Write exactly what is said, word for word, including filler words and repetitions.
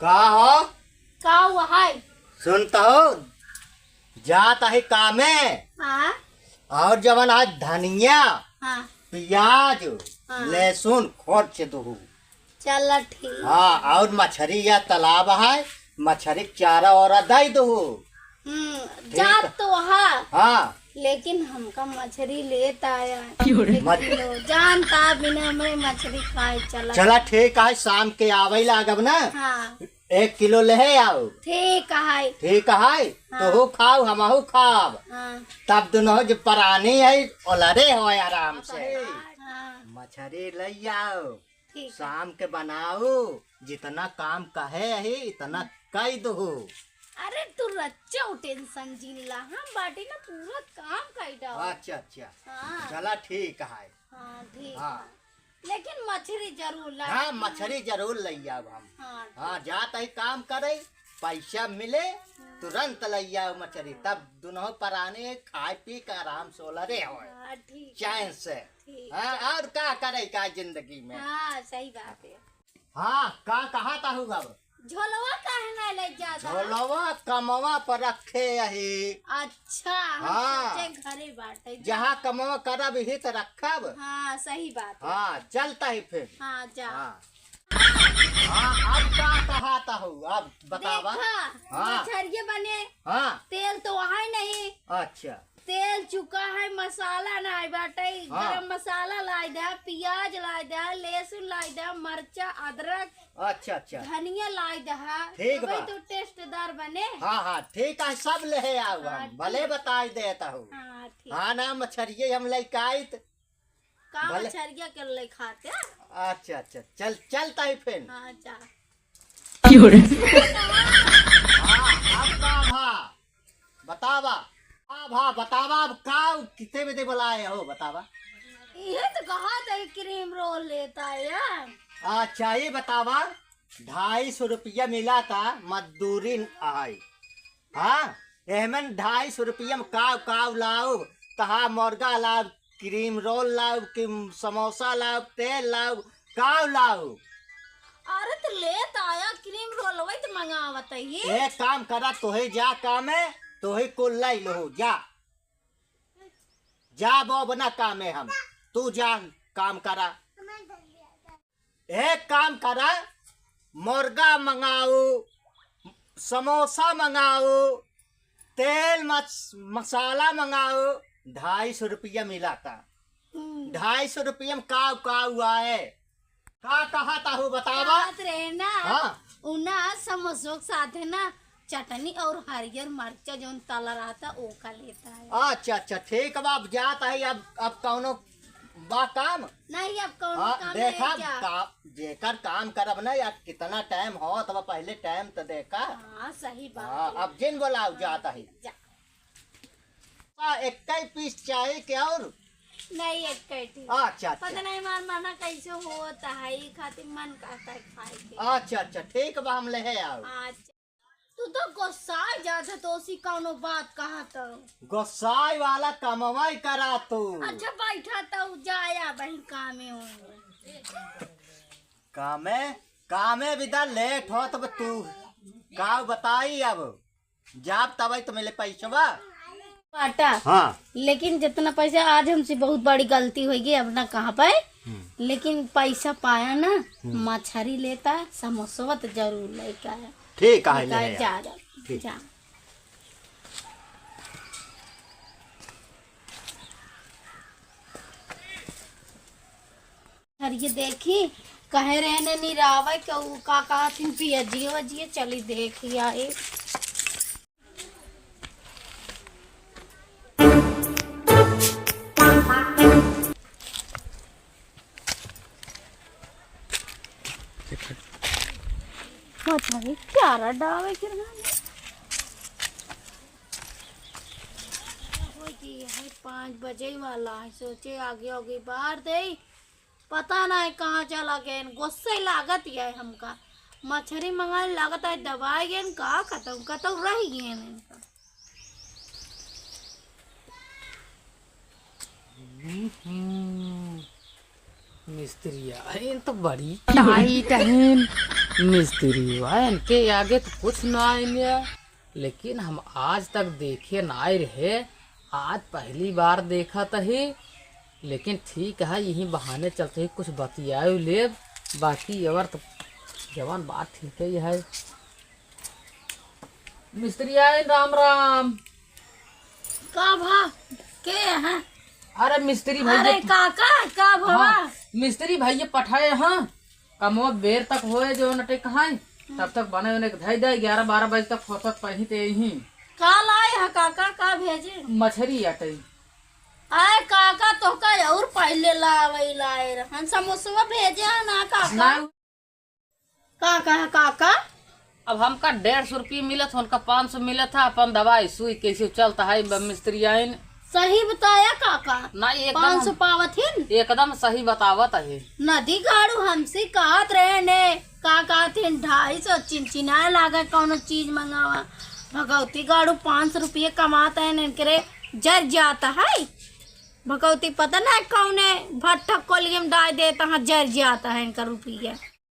का हो? का हुआ है? सुनत हो, जात ही कामे। हाँ। और जवन आज धनिया, हाँ। प्याज, हाँ। लहसुन खोट से दुहू। चला ठीक। हाँ, और मछरी या तालाब है, मछरी के चारा और दई दुहू। हम्म, ठीक। जात तो हा। हाँ। लेकिन हमका मछरी लेत आया। क्यों रे? एक किलो। जानता बिना मैं मछरी खाए चला। चला ठीक है, शाम के आवे लागब ना। हाँ। एक किलो लेहे आओ। ठीक है। ठीक है, हाँ। तोहू खाओ, हमहू खाब। हाँ। तब दुनों जो परानी है, ओलरे हो आराम से। हाँ। मछरी ले आओ। ठीक है। शाम के बनाओ, जितना काम कहे ही, इतना कई दो। अरे तू रच्चो tension जिन ला, हम बाटी ना पूरा काम कई डाओ। अच्छा, अच्छा। हाँ। चला ठीक है। हाँ, ठीक। हाँ। लेकिन मछरी जरूर ला। हाँ, मछरी जरूर लई आब हम। हाँ, हाँ, ठीक। जात ही काम करे, पैसा मिले, हम्म। तुरंत लई आब मछरी, तब दुनों पराने खाए पी के आराम से ओलरे होए। हाँ, ठीक है। चैन से। ठीक हाँ, है। और का करे का जिंदगी में? हाँ, सही बात है। हाँ, का कहा था हूँ अब? झोलवा काहे ना ले जाता? झोलवा कमवा पर रखे यही। अच्छा, हम हाँ। सोचे घरे बाटे। जहाँ कमवा करब ही तो रखब। हाँ, सही बात है। हाँ, चलता ही फिर। हाँ, जा। हाँ। हाँ, अब का कहा था हूँ? अब बतावा। देखा, हाँ। मछरिये बने। हाँ। तेल तो वहाँ ही नहीं। अच्छा। तेल चुका है, मसाला नाई बाटे, हाँ। गरम मसाला लाई दे, पियाज लाई दे, लहसुन लाई दे, मरचा, अदरक, अच्छा, अच्छा। धनिया लाई दे, ठीक तबे बा। तो टेस्टदार बने। हाँ, हाँ, ठीक है, सब लेहे आउ हाँ, हम, भले ठीक। बताई देता हूँ। हाँ, ठीक। हाँ ना, मछरिये हम लेके आइत। का भले। मछरिया के ले खाते? अच्छा, अच्छा, चल, चलता ही फिर। हाँ, जा। क्यों रे? हाँ, अब का भा? बतावा। का भा, बतावा, अब का कितने बजे बुलाए हो, बतावा। ये तो कहा था कि cream roll लेता है यार। अच्छा, ये बतावा, ढाई सौ रुपया मिला था, मजदूरी आई। हाँ, एहमन ढाई सौ रुपया में काव, काव लाउब, तहा मुर्गा लाउब, cream roll लाउब, कि समोसा लाउब, तेल लाउब, काव लाउब। अरे तो लेत आया cream roll, वही तो मंगावत है ये। एक काम करा, तोहे जा काम है, तोहे कुल लाई लो, जा। जा बो बना काम है हम, तू जा काम करा। एक काम करा, मुर्गा मंगाओ, समोसा मंगाओ, तेल मस-, मसाला मंगाओ, ढाई सौ रुपया मिला था। हम्म। ढाई सौ रुपया में काव काव आए? का कहा था हो बतावा? बात रहे ना, हाँ। उना समोसों के साथ है ना, चटनी और हरियर मरचा जौन तला रहता, ओका लेता है। अच्छा, अच्छा, ठीक बा, अब जात है, अब, अब कौनो बा काम? नहीं, अब कौनो हाँ, काम देखा, नहीं क्या? का, जेकर काम करब ना यार, कितना time होत बा, पहले time तो देखा। हाँ, सही बात हाँ, है। अब जिन बोलाओ, हाँ, जात है। जा। आ, एक ही piece चाही के और? नहीं, एक ही ठीक। अच्छा, अच्छा। पता नहीं हमार मना कैसे होता है, ई खातिर मन करता है खाए के। अच्छा, अच्छा, ठीक बा, हम लेहे आओ। अच्छा। तू तो गुस्सा जात है, तो उसी कौनो बात कहा तो। गुस्साई वाला कमवा ही करा तू। अच्छा, बैठा तो जाया बहन कामे होंगे। कामे, कामे विदा late होत बा तू। का बताई अब? जाब तबे तो मिले पैसवा। बाटा। हाँ। लेकिन जितना पैसा आज हमसे बहुत बड़ी गलती होइगी, अब ना कहाँ पाए। हम्म। लेकिन पैसा पाया ना, हम्म। मछरी लेता, समोसवा तो जरूर लेके आया। ठीक है, ठीक है, ले जा, आया। जा, ठीक। जा। अरे ये देखी, कहे रहे ने निरावे के उ का कहथिन पियजिए वजिए, चली देखी आई। पता नहीं चारा डावे के रहा। होई कि यही पाँच बजे वाला है, सोचे आगे आगे बार दे। पता नहीं कहाँ चला गए, गुस्से लागत है हमका। मछरी मंगाए लागत है, दबाए गए, का खत्म, कतौ रह गए इनका। हम्म। मिस्त्रियाइन तो बड़ी टाइट हैं। मिस्त्रियाइन के आगे तो कुछ ना आइने, लेकिन हम आज तक देखे ना आए रहे, आज पहली बार देखत ही। लेकिन ठीक है, यही बहाने चलते ही कुछ बतियाए लेब, बाकी अवर तो जवान बात ठीक ही है। मिस्त्रियाइन, राम राम। का भा? के है? अरे मिस्त्री भैया। अरे काका, का भवा? हाँ, मिस्त्री भैया पठाए हैं, कमवा बेर तक होए जो नटे कहाँ, तब तक बने उन्हें धई दे, ग्यारह बारह बजे तक फुर्सत पही ते ही। का लाए है काका, का भेजे? मछरी अटई। आए काका, तोहका और पहले लावे लाए रहन, समोसवा भेजे है ना काका? ना। का कहा काका? अब हमका डेढ़ सौ रुपये मिलत, उनका पाँच सौ मिलत है, अपन दवाई सुई कैसे चलता है, ब-, मिस्त्रियाइन। सही बताया काका। ना, एकदम पाँच सौ पावत हिन। एकदम सही बतावत है। नदी गाड़ू हमसे कहत रहे ने, का कहत हिन, ढाई सौ चिनचिनाए लागे कौनो चीज मंगावा। भगवती गाड़ू पाँच सौ रुपये कमात है, इनकरे जर जाता है। भगवती पता ना कौने भट्ठा कोलियम डाल देता है, जर जाता है इनका रुपया।